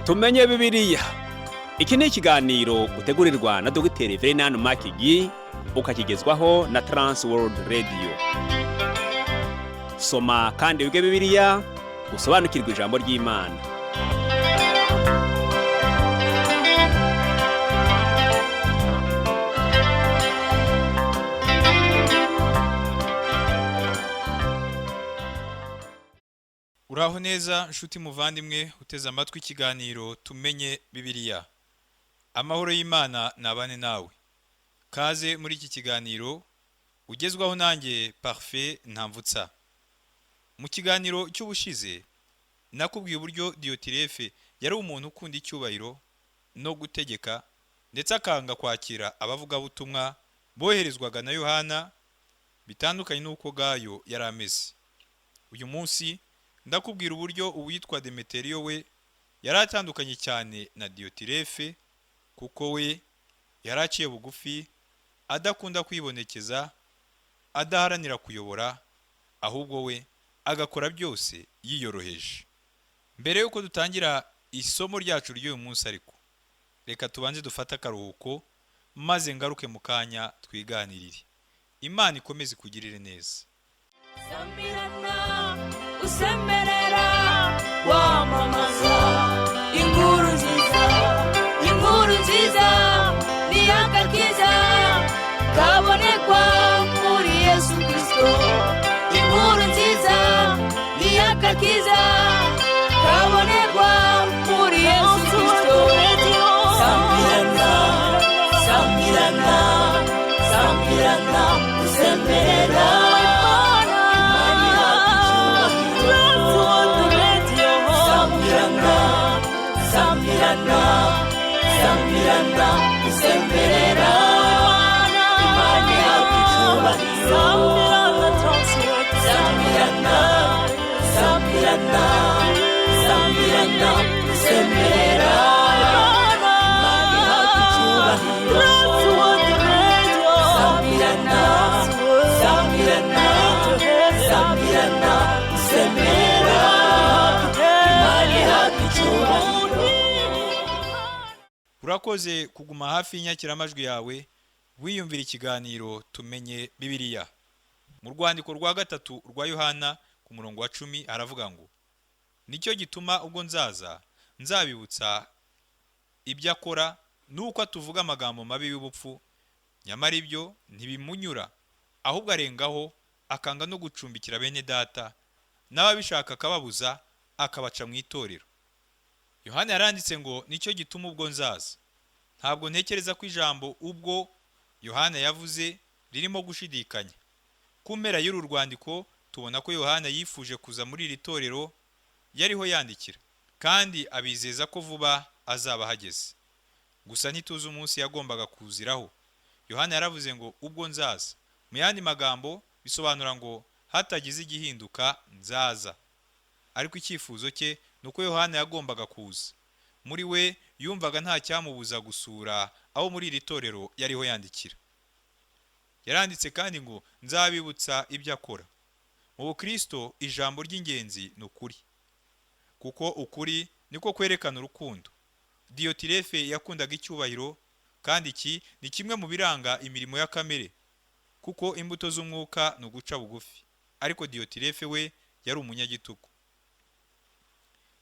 Tumenye Bibiliya. Iki ni ikiganiro utegurirwa na Dogiteri Verenani Makigi, ukakigezwaho na Trans World Radio. Soma kandi wige Bibiliya, usobanukirwe ijambo ry'Imana. Uraho neza nshuti muvandimwe uteze amatwi ikiganiro Tumenye Bibiliya. Amahoro y'Imana nabane nawe. Kaze muri iki kiganiro ugezwaho nanjye Parfait Ntamvutsa. Mu kiganiro cy'ubushize nakubwiye uburyo Diotirefe yari umuntu ukunda icyubahiro no gutegeka, ndetse akanga kwakira abavugabutumwa boherezwaga na Yohana, bitandukanye n'uko Gayo yari ameze. Uyu munsi ndakubwira uburyo uwitwa Demeteriyo we yari atandukanye cyane na Diotirefe, kuko we yari aciye bugufi, adakunda kwibonekeza, adaharanira kuyobora, ahubwo we agakora byose yiyoroheje. Mbere y'uko dutangira isomo ryacu ry'uyu munsi ariko, reka tubanze dufate akaruhuko, maze ngaruke mu kanya twiganirire. Imana ikomeze ikugirire neza. Samirana usemerera wamamaza inkuru nziza, inkuru nziza ni agakiza kabonekwa muri Yesu Kristo. Inkuru nziza ni agakiza kabonekwa muri Yesu Kristo. Samirana, samirana, samirana usemerera. Samirana, samirana, samirana usemerera. Imana ihabwa icyubahiro. Samirana, samirana, samirana usemerera. Imana ihabwa icyubahiro. Samirana, samirana, samirana usemerera. Imana ihabwa icyubahiro. Urakoze kuguma hafi y'inyakiramajwi yawe wiyumvira ikiganiro Tumenye Bibiliya. Mu rwandiko rwa 3 rwa Yohana ku murongo wa 10 aravuga ngo: nicyo gituma ubwo nzaza nzabibutsa ibyo akora nuko atuvuga amagambo mabi y'ubupfu, nyamara ibyo ntibimunyura, ahubwo arengaho akanga no gucumbikira bene data, n'ababishaka akababuza, akabaca mu itorero. Yohana yaranditse ngo nicyo gituma ubwo nzaza. Ntabwo ntekereza ko ijambo ubwo Yohana yavuze ririmo gushidikanya. Ku mpera y'uru rwandiko tubona ko Yohana yifuje kuza muri iri torero yariho yandikira, kandi abizeza ko vuba azaba ahageze. Gusa ntituzi umunsi yagombaga kuziraho. Yohana yaravuze ngo ubwo nzaza. Mu yandi magambo bisobanura ngo hatagize igihinduka nzaza. Ariko icyifuzo cye ni uko Yohana yagombaga kuza. Muri we yumvaga nta cyamubuza gusura abo muri iri torero yariho yandikira. Yaranditse kandi ngo nzabibutsa ibyo akora. Mu bukristo ijambo ry'ingenzi ni ukuri, kuko ukuri niko kwerekana urukundo. Diotirefe yakundaga icyubahiro, kandi iki ni kimwe mu biranga imirimo ya kamere, kuko imbuto z'umwuka ni uguca bugufi. Ariko Diotirefe we yari umunyagitugu.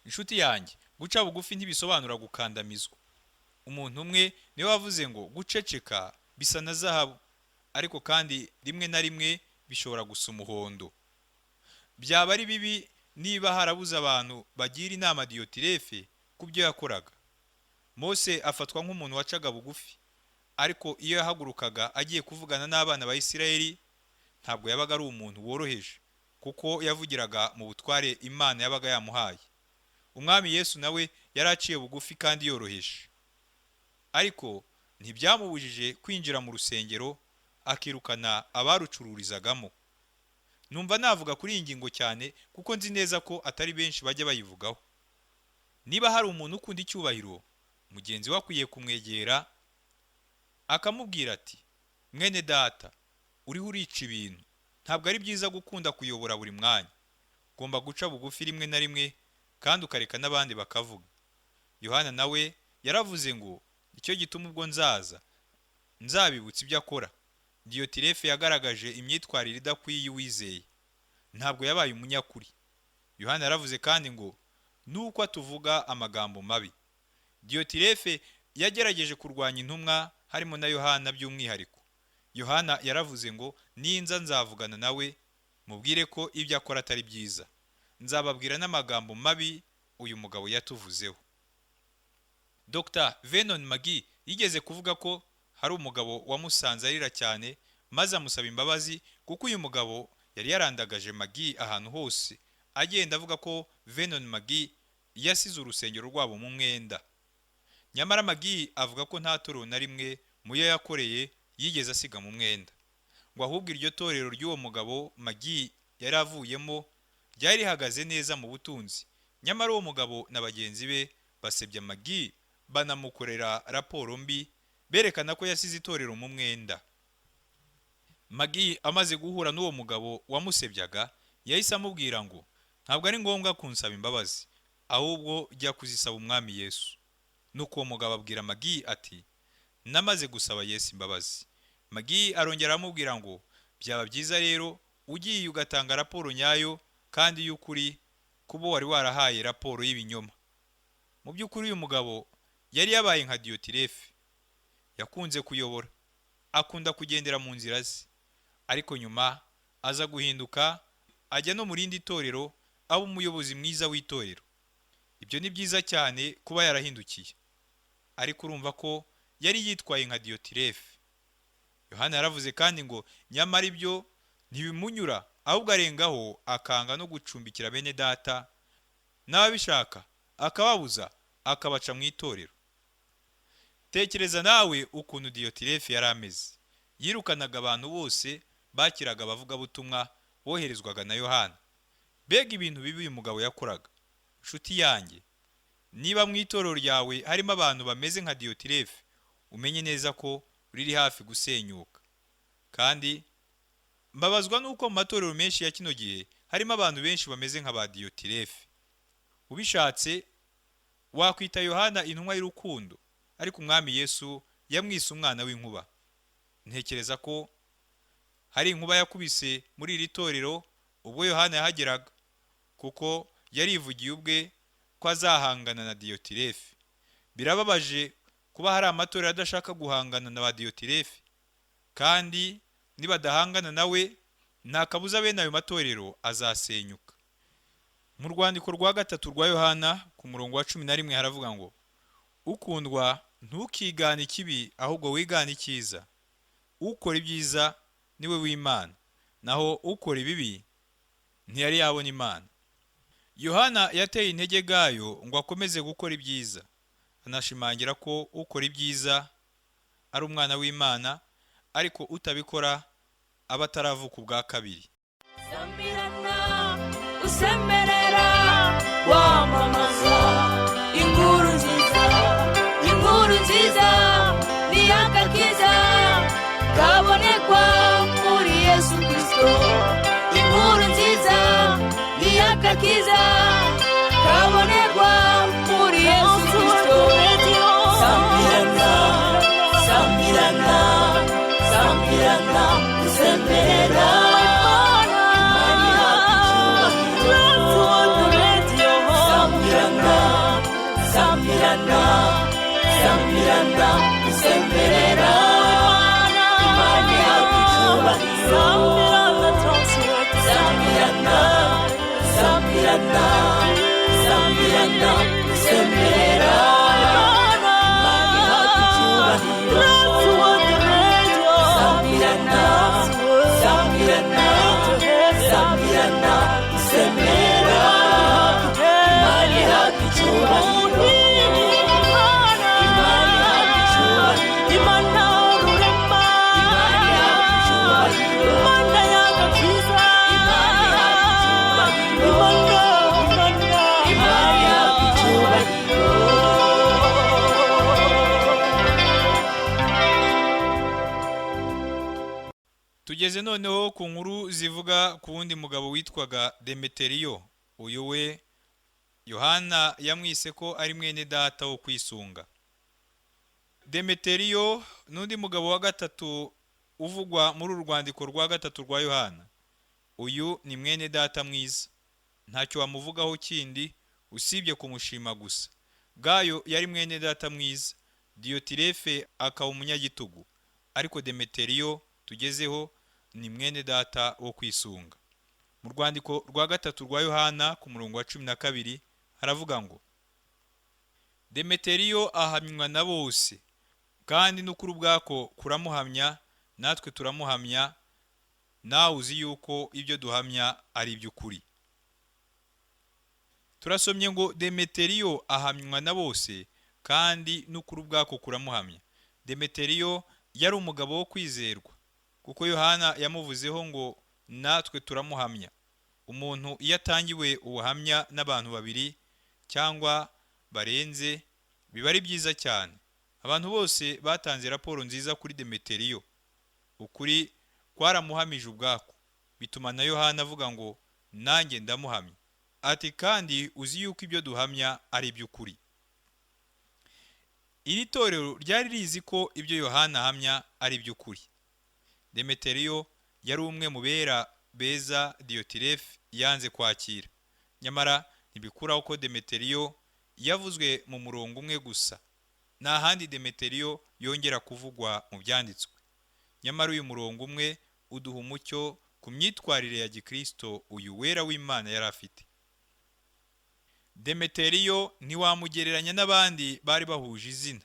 Inshuti yanjye, guca bugufi ntibisobanura gukandamizwa. Umuntu umwe niwe wavuze ngo guceceka bisa na zahabu, ariko kandi rimwe na rimwe bishobora gusa umuhondo. Byaba ari bibi niba harabuze abantu bagira inama Diotirefe ku byo yakoraga. Mose afatwa nk'umuntu wacaga bugufi, ariko iyo yahagurukaga agiye kuvugana n'abana ba Isirayeli ntabwo yabaga ari umuntu woroheje, kuko yavugiraga mu butware Imana yabaga yamuhaye. Umwami Yesu nawe yari aciye bugufi kandi yoroheje, ariko ntibyamubujije kwinjira mu rusengero akirukana abarucururizagamo. Numva navuga kuri iyi ngingo cyane, kuko nzi neza ko atari benshi bajya bayivugaho. Niba hari umuntu ukunda icyubahiro, mugenzi we akwiye kumwegera akamubwira ati: mwene data, uriho urica ibintu. Ntabwo ari byiza gukunda kuyobora buri mwanya. Ugomba guca bugufi rimwe na rimwe kandi ukareka n'abandi bakavuga. Yohana nawe yaravuze ngo icyo gituma ubwo nzaza nzabibutsa ibyo akora. Diyotirefe yagaragaje imyitwarire idakwiye uwizeye, ntabwo yabaye umunyakuri. Yohana yaravuze kandi ngo nuko atuvuga amagambo mabi. Diyotirefe yagerageje kurwanya intumwa harimo na Yohana by'umwihariko. Yohana yaravuze ngo ninza nzavugana nawe mubwire ko ibyo akora atari byiza, nzababwira n'amagambo mabi uyu mugabo yatuvuzeho. Dr Venon Magi yigeze kuvuga ko hari umugabo wamusanze arira cyane maze amusaba imbabazi kuko uyu mugabo yari yarandagaje Magi ahantu hose, agenda avuga ko Venon Magi yasize urusengero rwabo mu mwenda. Nyamara Magi avuga ko nta torero na rimwe mu yo yakoreye yigeze asiga mu mwenda, ngo ahubwo iryo torero ry'uwo mugabo Magi yari avuyemo ryari rihagaze neza mu butunzi. Nyamara uwo mugabo na bagenzi be basebya Magi, banamukorera raporo mbi berekana ko yasize itorero mu mwenda. Magi amaze guhura n'uwo mugabo wamusebyaga, yahise amubwira ngo ntabwo ari ngombwa kunsaba imbabazi, ahubwo jya kuzisaba Umwami Yesu. Nuko uwo mugabo abwira Magi ati namaze gusaba Yesu imbabazi. Magi arongera aramubwira ngo byaba byiza rero ugiye ugatanga raporo nyayo kandi y'ukuri kubo wari warahaye raporo y'ibinyoma. Mu by'ukuri uyu mugabo yari yabaye nka Diyotirefe, yakunze kuyobora, akunda kugendera mu nzira ze, ariko nyuma aza guhinduka ajya no mu rindi torero aba umuyobozi mwiza w'itorero. Ibyo ni byiza cyane kuba yarahindukiye, ariko urumva ko yari yitwaye nka Diyotirefe. Yohana yaravuze kandi ngo nyamara ibyo ntibimunyura, ahubwo arengaho akanga no gucumbikira bene data n'ababishaka akababuza, akabaca mu itorero. Tekereza nawe ukuntu Diyotirefe yari ameze. Yirukanaga abantu bose bakiraga abavugabutumwa boherezwaga na Yohana. Mbega ibintu bibi uyu mugabo yakoraga! Nshuti yanjye, niba mu itorero ryawe harimo abantu bameze nka Diyotirefe, umenye neza ko riri hafi gusenyuka. Kandi mbabazwa n'uko mu matorero menshi ya kino gihe harimo abantu benshi bameze nka ba Diyotirefe. Ubishatse wakwita Yohana intumwa y'urukundo, ariko Umwami Yesu yamwise umwana w'inkuba. Ntekereza ko hari inkuba yakubise muri iri torero ubwo Yohana yahageraga, kuko yarivugiye ubwe ko azahangana na Diyotirefe. Birababaje kuba hari amatorero adashaka guhangana na ba Diyotirefe, kandi nibadahangana nawe nta kabuza bene ayo matorero azasenyuka. Mu rwandiko rwa 3 rwa Yohana ku murongo wa 11 haravuga ngo ukundwa ntukigane ikibi ahubwo wigane icyiza. Ukora ibyiza niwe w'Imana, naho ukora ibibi ntiyari yabona Imana. Yohana yateye intege Gayo ngo akomeze gukora ibyiza, anashimangira ko ukora ibyiza ari umwana w'Imana, ariko utabikora aba ataravuka ubwa kabiri. Samirana usemerera wamamaza inkuru nziza, inkuru nziza ni agakiza kabonekwa muri Yesu Kristo. Inkuru nziza ni agakiza kabonekwa muri Yesu Kristo. Samirana, samirana, samirana usemerera. Samirana, samirana, samirana usemerera. Imana ihabwa icyubahiro. Samirana, samirana, samirana usemerera. Imana ihabwa icyubahiro. Samirana, samirana, samirana usemerera. Imana ihabwa icyubahiro. Imana ihabwa icyubahiro. Imana ihabwa icyubahiro. Imana ihabwa icyubahiro. Imana ihabwa icyubahiro. Tugeze noneho ku nkuru zivuga ku wundi mugabo witwaga Demeteriyo. Uyu we Yohana yamwise ko ari mwene data wo kwisunga. Demeteriyo n'undi mugabo wa gatatu uvugwa muri uru rwandiko rwa gatatu rwa Yohana. Uyu ni mwene data mwiza, ntacyo wamuvugaho kindi usibye kumushima gusa. Gayo yari mwene data mwiza, Diyotirefe akaba umunyagitugu, ariko Demeteriyo tugezeho ni mwene data wo kwisunga. Mu rwandiko rwa gatatu rwa Yohana ku murongo wa 12 haravuga ngo: Demeteriyo ahamywa na bose, kandi n'ukuri ubwako kuramuhamya, natwe turamuhamya, nawe uzi yuko ibyo duhamya ari iby'ukuri. Turasomye ngo Demeteriyo ahamywa na bose, kandi n'ukuri ubwako kuramuhamya. Demeteriyo yari umugabo wo kwizerwa, kuko Yohana yamuvuzeho ngo natwe turamuhamya. Umuntu iyo atangiwe ubuhamya n'abantu babiri cyangwa barenze biba ari byiza cyane. Abantu bose batanze raporo nziza kuri Demeteriyo. Ukuri kwaramuhamije ubwako, bituma na Yohana avuga ngo nanjye ndamuhamya. Ati kandi uzi yuko ibyo duhamya ari iby'ukuri. Iri torero ryari rizi ko ibyo Yohana ahamya ari iby'ukuri. Demeteriyo yari umwe mu bera beza Diyotirefe yanze kwakira. Nyamara ntibikuraho ko Demeteriyo yavuzwe mu murongo umwe gusa. Nta handi Demeteriyo yongera kuvugwa mu byanditswe. Nyamara uyu murongo umwe uduha umucyo ku myitwarire ya Gikristo uyu wera w'Imana yari afite. Demeteriyo ntiwamugereranya n'abandi bari bahuje izina,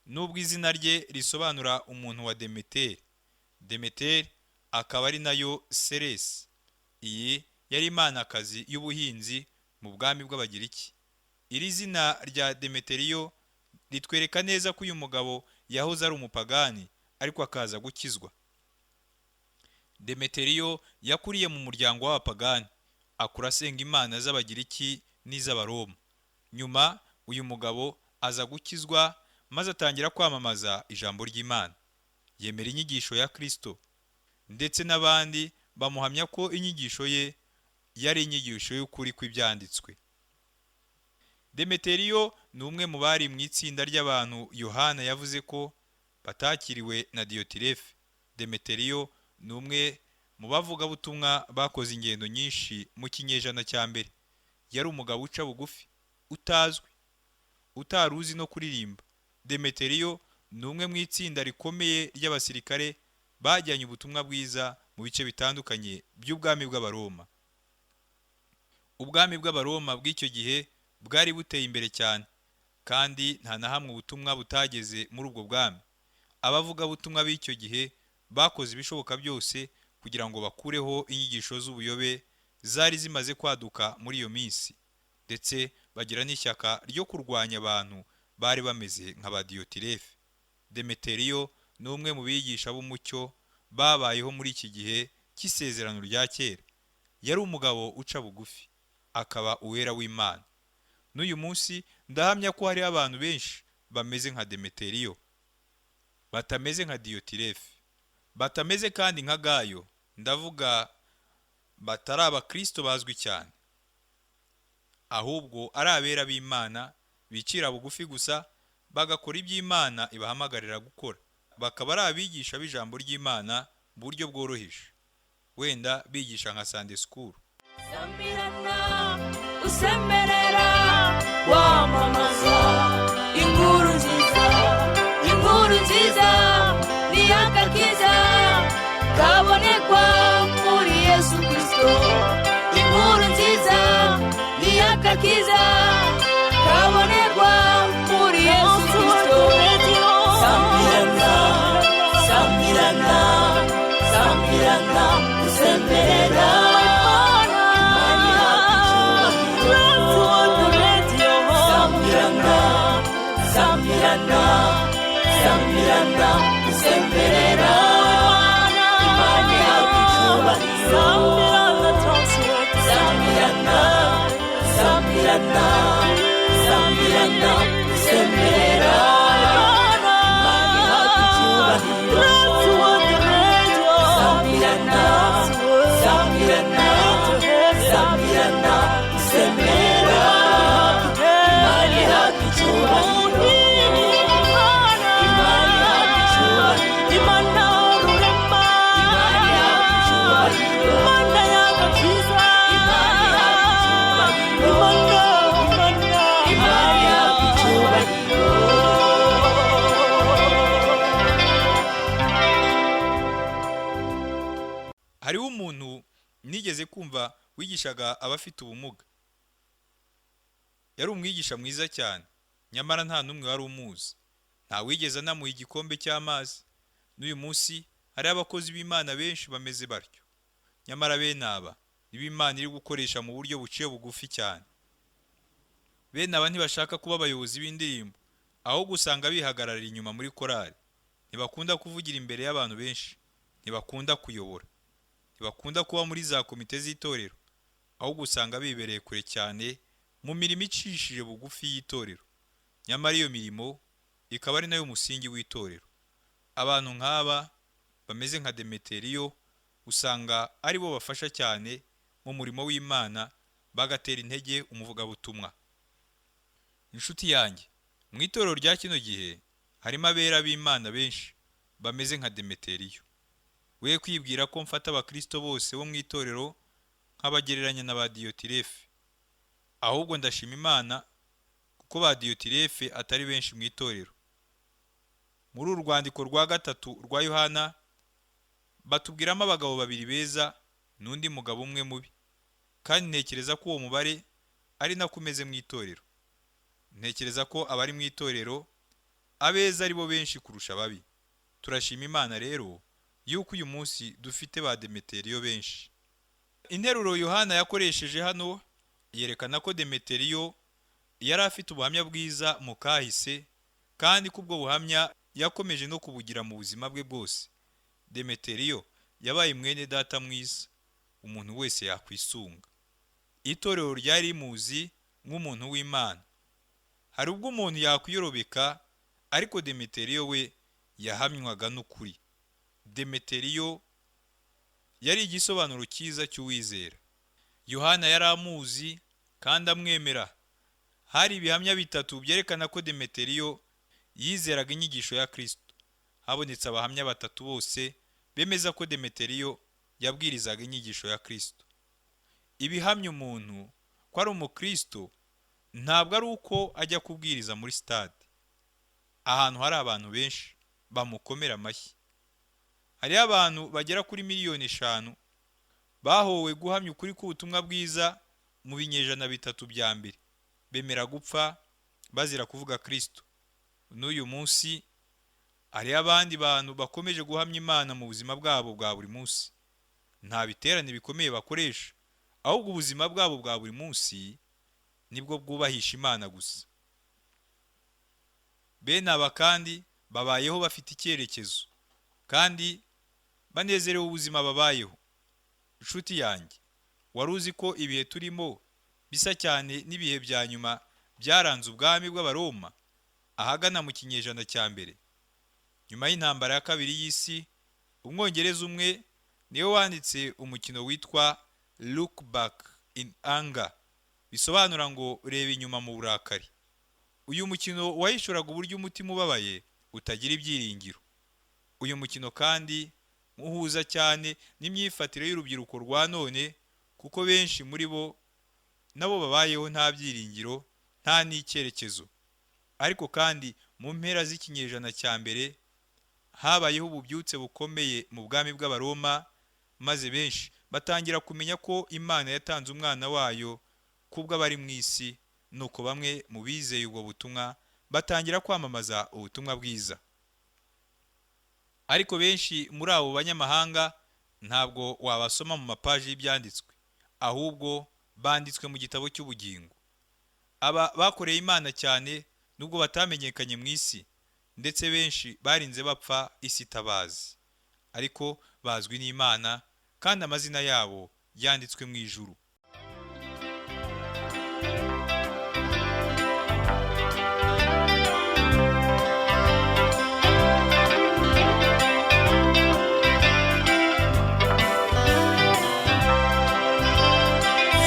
nubwo izina rye risobanura umuntu wa Demeteri. Demeteri akaba ari nayo Seresi. Iyi yari imanakazi y'ubuhinzi mu bwami bw'Abagiriki. Iri zina rya Demeteriyo ritwereka neza ko uyu mugabo yahoze ari umupagani, ariko akaza gukizwa. Demeteriyo yakuriye mu muryango w'abapagani, akura asenga imana z'Abagiriki n'iz'Abaroma. Nyuma uyu mugabo aza gukizwa, maze atangira kwamamaza ijambo ry'Imana. Yemera inyigisho ya Kristo, ndetse n'abandi bamuhamya ko inyigisho ye yari inyigisho y'ukuri kw'ibyanditswe. Demeteriyo ni umwe mu bari mu itsinda ry'abantu Yohana yavuze ko batakiriwe na Diyotirefe. Demeteriyo ni umwe mu bavugabutumwa bakoze ingendo nyinshi mu kinyejana cya mbere. Yari umugabo uca bugufi, utazwi, utari uzi no kuririmba. Demeteriyo ni umwe mu itsinda rikomeye ry'abasirikare bajyanye ubutumwa bwiza mu bice bitandukanye by'ubwami bw'Abaroma. Ubwami bw'Abaroma bw'icyo gihe bwari buteye imbere cyane, kandi nta na hamwe ubutumwa butageze muri ubwo bwami. Abavugabutumwa b'icyo gihe bakoze ibishoboka byose kugira ngo bakureho inyigisho z'ubuyobe zari zimaze kwaduka muri iyo minsi, ndetse bagira n'ishyaka ryo kurwanya abantu bari bameze nka ba Diyotirefe. Demeteriyo ni umwe mu bigisha b'umucyo babayeho muri iki gihe cy'isezerano rya kera. Yari umugabo uca bugufi, akaba uwera w'Imana. N'uyu munsi ndahamya ko hariho abantu benshi bameze nka Demeteriyo, batameze nka Diyotirefe, batameze kandi nka Gayo, ndavuga batari abakristo bazwi cyane, ahubwo ari abera b'Imana bicira bugufi gusa, bagakora iby'Imana ibahamagarira gukora, bakaba ari abigisha b'ijambo ry'Imana mu buryo bworoheje, wenda bigisha nka Sunday school. Samirana usemerera wamamaza inkuru nziza, inkuru nziza ni agakiza kabonekwa muri Yesu Kristo. Inkuru nziza ni agakiza kabonekwa muri Yesu Kristo. Samirana, samirana, samirana usemerera. Samirana, samirana, samirana usemerera. Imana ihabwa icyubahiro. Samirana, samirana, samirana usemerera. Imana ihabwa icyubahiro. Samirana, samirana, samirana usemerera. Hariho umuntu nigeze kumva wigishaga abafite ubumuga. Yari umwigisha mwiza cyane, nyamara nta n'umwe wari umuzi. Nta wigeze anamuha igikombe cy'amazi. N'uyu munsi hariho abakozi b'Imana benshi bameze batyo. Nyamara bene aba nibo Imana iri gukoresha mu buryo buciye bugufi cyane. Bene aba ntibashaka kuba abayobozi b'indirimbo, ahubwo usanga bihagararira inyuma muri korali. Ntibakunda kuvugira imbere y'abantu benshi, ntibakunda kuyobora, ntibakunda kuba muri za komite z'itorero, ahubwo usanga bibereye kure cyane mu mirimo icishije bugufi y'itorero. Nyamara iyo mirimo ikaba ari nayo musingi w'itorero. Abantu nk'aba bameze nka Demeteriyo usanga ari bo bafasha cyane mu murimo w'Imana, bagatera intege umuvugabutumwa. Inshuti yanjye, mu itorero rya kino gihe harimo abera b'Imana benshi bameze nka Demeteriyo. We kwibwira ko mfata abakristo bose bo mu itorero nk'abagereranya na ba Diyotirefe. Ahubwo ndashima Imana kuko ba Diyotirefe atari benshi mu itorero. Muri uru rwandiko rwa gatatu rwa Yohana batubwiramo abagabo babiri beza n'undi mugabo umwe mubi, kandi ntekereza ko uwo mubare ari nako umeze mu itorero. Ntekereza ko abari mu itorero abeza ari bo benshi kurusha ababi. Turashima Imana rero yuko uyu munsi dufite ba Demeteriyo benshi. Interuro Yohana yakoresheje hano yerekana ko Demeteriyo yari afite ubuhamya bwiza mu kahise, kandi ko ubwo buhamya yakomeje no kubugira mu buzima bwe bwose. Demeteriyo yabaye mwene data mwiza, umuntu wese yakwisunga. Itorero ryari rimuzi nk'umuntu w'Imana. Hari ubwo umuntu yakwiyorobeka, ariko Demeteriyo we yahamywaga n'ukuri. Demeteriyo yari igisobanuro cyiza cy'uwizera. Yohana yari amuzi kandi amwemera. Hari ibihamya bitatu byerekana ko Demeteriyo yizeraga inyigisho ya Kristo. Habonetse abahamya batatu bose bemeza ko Demeteriyo yabwirizaga inyigisho ya Kristo. Ibihamya umuntu ko ari umukristo ntabwo ari uko ajya kubwiriza muri stade, ahantu hari abantu benshi bamukomera amashyi. Hariho abantu bagera kuri 5 miliyoni bahowe guhamya ukuri k'ubutumwa bwiza mu binyejana bitatu bya mbere, bemera gupfa bazira kuvuga Kristo. N'uyu munsi hariho abandi bantu bakomeje guhamya Imana mu buzima bwabo bwa buri munsi. Nta biterane bikomeye bakoresha, ahubwo ubuzima bwabo bwa buri munsi nibwo bwubahisha Imana gusa. Bene aba kandi babayeho bafite icyerekezo, kandi banezerewe ubuzima babayeho. Inshuti yanjye, wari uzi ko ibihe turimo bisa cyane n'ibihe bya nyuma byaranze ubwami bw'Abaroma ahagana mu kinyejana cya mbere? Nyuma y'intambara ya kabiri y'isi, Umwongereza umwe niwe wanditse umukino witwa Look Back in Anger, bisobanura ngo reba inyuma mu burakari. Uyu mukino wahishuraga uburyo umutima ubabaye utagira ibyiringiro. Uyu mukino kandi muhuza cyane n'imyifatire y'urubyiruko rwa none, kuko benshi muri bo nabo babayeho nta byiringiro, nta n'icyerekezo. Ariko kandi mu mpera z'ikinyejana cya mbere habayeho ububyutse bukomeye mu bwami bw'Abaroma, maze benshi batangira kumenya ko Imana yatanze umwana wayo kubw'abari mu isi. Nuko bamwe mu bizeye ubwo butumwa batangira kwamamaza ubutumwa bwiza. Ariko benshi muri abo banyamahanga ntabwo wabasoma mu mapaji y'ibyanditswe, ahubwo banditswe mu gitabo cy'ubugingo. Aba bakoreye Imana cyane nubwo batamenyekanye mu isi, ndetse benshi barinze bapfa isi itabazi, ariko bazwi n'Imana kandi amazina yabo yanditswe mu ijuru.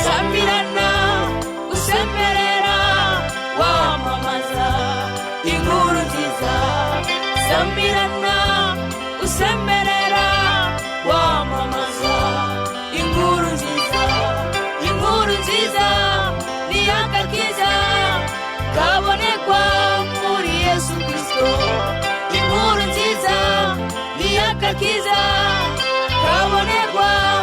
Samirana usemerera wamamaza inkuru nziza. Samirana usemerera wamamaza inkuru nziza. Inkuru nziza ni agakiza kabonekwa muri Yesu Kristo. Inkuru nziza ni agakiza kabonekwa.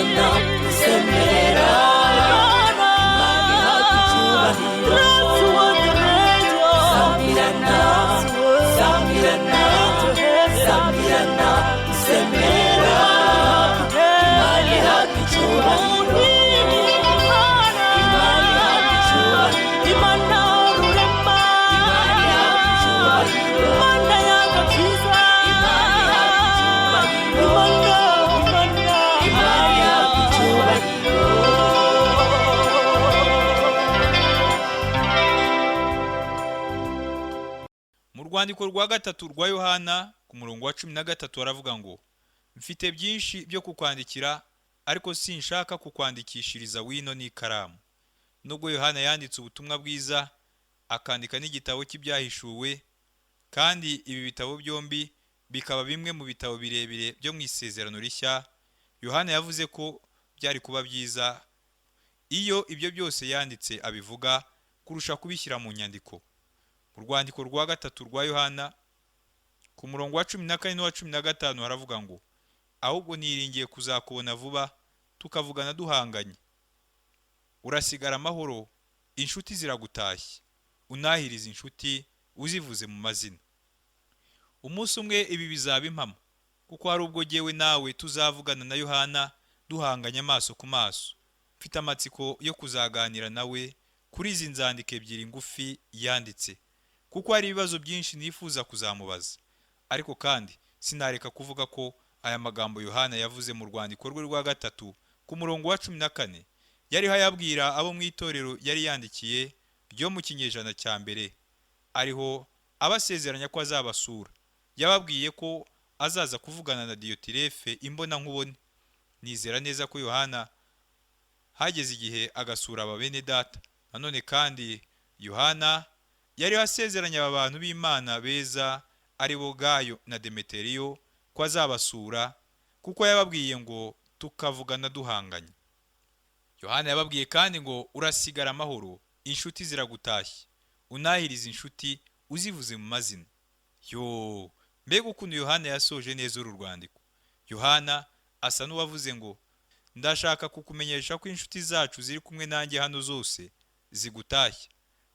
Samirana, usemerera, Imana ihabwa icyubahiro. Samirana, Samirana, Samirana, usemerera, Imana ihabwa icyubahiro. Imana ihabwa icyubahiro. Imana rurema, Imana ihabwa icyubahiro. Imana y'agakiza, Imana ihabwa icyubahiro. Imana, Imana, Imana ihabwa icyubahiro. Mu rwandiko rwa gatatu rwa Yohana ku murongo wa 13 aravuga ngo: Mfite byinshi byo kukwandikira, ariko sinshaka kukwandikishiriza wino n'ikaramu. Nubwo Yohana yanditse ubutumwa bwiza, akandika n'igitabo cy'ibyahishuwe, kandi ibi bitabo byombi bikaba bimwe mu bitabo birebire byo mu Isezerano Rishya, Yohana yavuze ko byari kuba byiza iyo ibyo byose yanditse abivuga kurusha kubishyira mu nyandiko. Mu rwandiko rwa gatatu rwa Yohana ku murongo wa 14 n'uwa 15 haravuga ngo: Ahubwo niringiye kuzakubona vuba, tukavugana duhanganye. Urasigara amahoro, inshuti ziragutashye, unahiriza inshuti uzivuze mu mazina. Umunsi umwe ibi bizaba impamo, kuko hari ubwo jyewe nawe tuzavugana na Yohana duhanganye amaso ku maso. Mfite amatsiko yo kuzaganira nawe kuri izi nzandiko ebyiri ngufi yanditse, kuko hari ibibazo byinshi nifuza kuzamubaza. Ariko kandi sinareka kuvuga ko aya magambo Yohana yavuze mu rwandiko rwe rwa gatatu ku murongo wa 14 yariho ayabwira abo mu itorero yari yandikiye ryo mu kinyejana cya mbere, ariho abasezeranya ko azabasura. Yababwiye ko azaza kuvugana na Diyotirefe imbonankubone. Nizera neza ko Yohana hageze igihe agasura aba bene data. Nanone kandi Yohana yariho asezeranya aba bantu b'Imana beza ari bo Gayo na Demeteriyo ko azabasura, kuko yababwiye ngo tukavugana duhanganye. Yohana yababwiye kandi ngo urasigara amahoro, inshuti ziragutashye, unahiriza inshuti uzivuze mu mazina. Yo, mbega ukuntu Yohana yasoje neza uru rwandiko. Yohana asa n'uwavuze ngo ndashaka kukumenyesha ko inshuti zacu ziri kumwe nanjye hano zose zigutashye,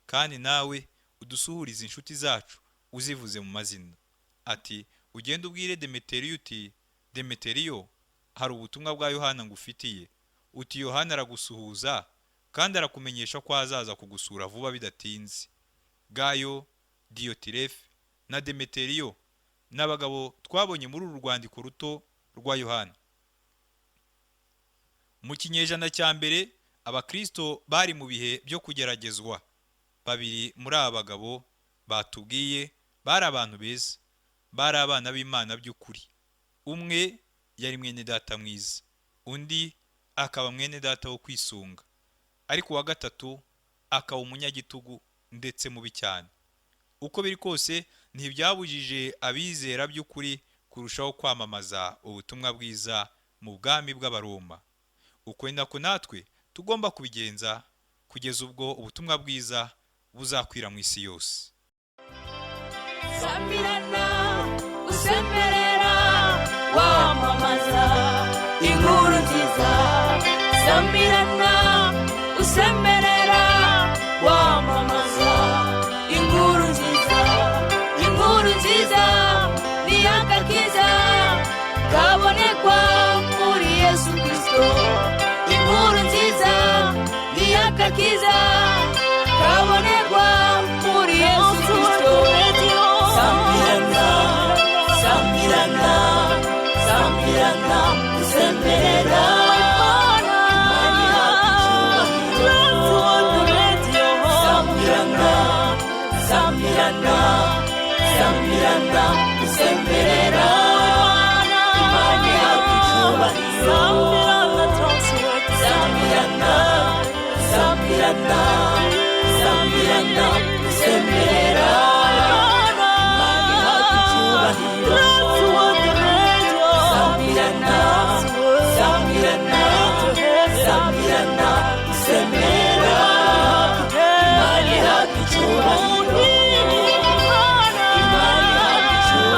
kandi nawe udusuhurize inshuti zacu uzivuze mu mazina. Ati ugende ubwire Demeteriyo uti Demeteriyo, hari ubutumwa bwa Yohana ngufitiye. Uti Yohana aragusuhuza kandi arakumenyesha ko azaza kugusura vuba bidatinze. Gayo, Diyotirefe na Demeteriyo n'abagabo twabonye muri uru rwandiko ruto rwa Yohana. Mu kinyejana cya mbere abakristo bari mu bihe byo kugeragezwa. Babiri muri aba bagabo batubwiye bari abantu beza, bari abana b'Imana by'ukuri. Umwe yari mwene data mwiza, undi akaba mwene data wo kwisunga, ariko uwa gatatu akaba umunyagitugu ndetse mubi cyane. Uko biri kose ntibyabujije abizera by'ukuri kurushaho kwamamaza ubutumwa bwiza mu bwami bw'Abaroma. Uko ni nako natwe tugomba kubigenza kugeza ubwo ubutumwa bwiza buzakwira mu isi yose. Samirana, usemerera, wamamaza inkuru nziza. Samirana, usemerera, wamamaza inkuru nziza. Inkuru nziza ni agakiza kabonekwa muri Yesu Kristo. Inkuru nziza ni agakiza kabonekwa muri Yesu Kristo. Samirana, Samirana, Samirana, usemerera, Imana ihabwa icyubahiro. Samirana, Samirana, Samirana, usemerera, Imana ihabwa icyubahiro. Samirana, Samirana, Samirana, usemerera, Imana ihabwa icyubahiro. Samirana, Samirana, Samirana, usemerera, Imana ihabwa icyubahiro. Imana ihabwa icyubahiro.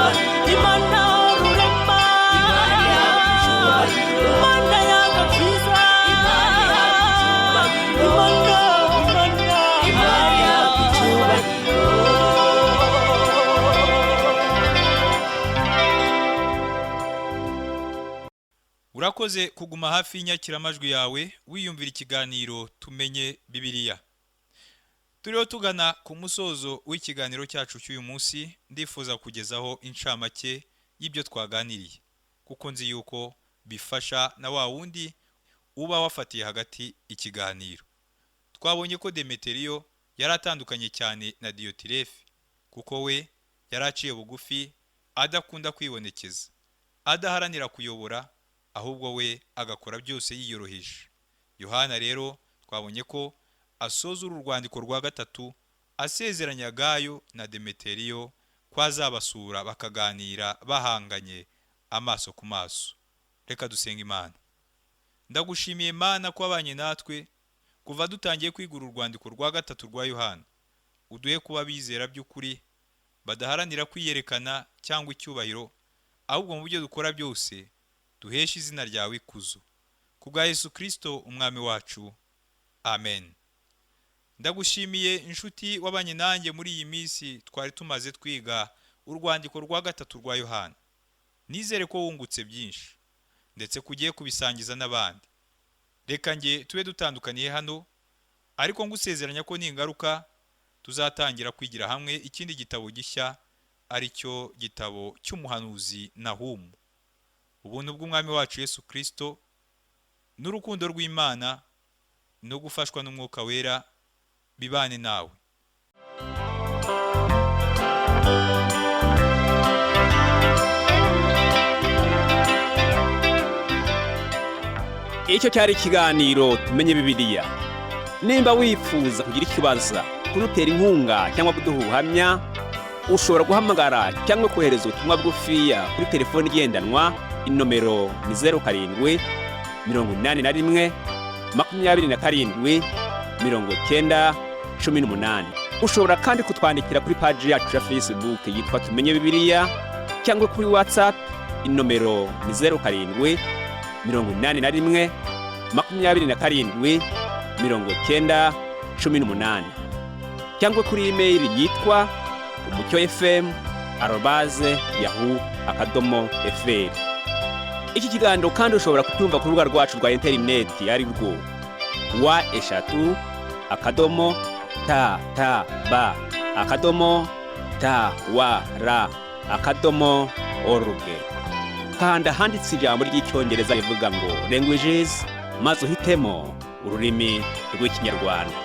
Urakoze kuguma hafi y'inyakiramajwi yawe wiyumvira ikiganiro Tumenye Bibiliya. Turiho tugana ku musozo w'ikiganiro cyacu cy'uyu munsi. Ndifuza kugezaho incamake y'ibyo twaganiriye, kuko nzi yuko bifasha na wa wundi uba wafatiye hagati ikiganiro. Twabonye ko Demeteriyo yari atandukanye cyane na Diyotirefe, kuko we yari aciye bugufi, adakunda kwibonekeza, adaharanira kuyobora, ahubwo we agakora byose yiyoroheje. Yohana rero twabonye ko asoza uru rwandiko rwa gatatu asezeranya Gayo na Demeteriyo ko azabasura bakaganira bahanganye amaso ku maso. Reka dusenga Imana. Ndagushimiye Mana ko wabanye natwe kuva dutangiye kwiga uru rwandiko rwa gatatu rwa Yohana. Uduhe kuba bizera by'ukuri, badaharanira kwiyerekana cyangwa icyubahiro, ahubwo mu byo dukora byose duheshe izina ryawe ikuzo, ku bwa Yesu Kirisito Umwami wacu, amen. Ndagushimiye inshuti wabanye nanjye muri iyi minsi twari tumaze twiga urwandiko rwa gatatu rwa Yohana. Nizere ko wungutse byinshi, ndetse ko ugiye kubisangiza n'abandi. Reka nge tube dutandukaniye hano, ariko ngusezeranya ko ningaruka tuzatangira kwigira hamwe ikindi gitabo gishya, ari cyo gitabo cy'umuhanuzi Nahumu. Ubuntu bw'Umwami wacu Yesu Kirisito n'urukundo rw'Imana no gufashwa n'Umwuka Wera bibane nawe. Icyo cyari ikiganiro Tumenye Bibiliya. Nimba wifuza kugira icyo ubaza, kudutera inkunga cyangwa kuduha ubuhamya, ushobora guhamagara cyangwa kohereza ubutumwa bugufiya kuri telefoni igendanwa. Inomero ni 0781 27 90 18. Ushobora kandi kutwandikira kuri paji yacu ya Facebook yitwa Tumenye Bibiliya, cyangwa kuri WhatsApp. Inomero ni 0781 27 90 18, cyangwa kuri imeyili yitwa umucyofm@yahoo.fr. Iki kiganiro kandi ushobora kucyumva ku rubuga rwacu rwa interineti, ari rwo www.ttb.twr.org. Kanda ahanditse ijambo ry'Icyongereza rivuga ngo "languages", maze uhitemo ururimi rw'Ikinyarwanda.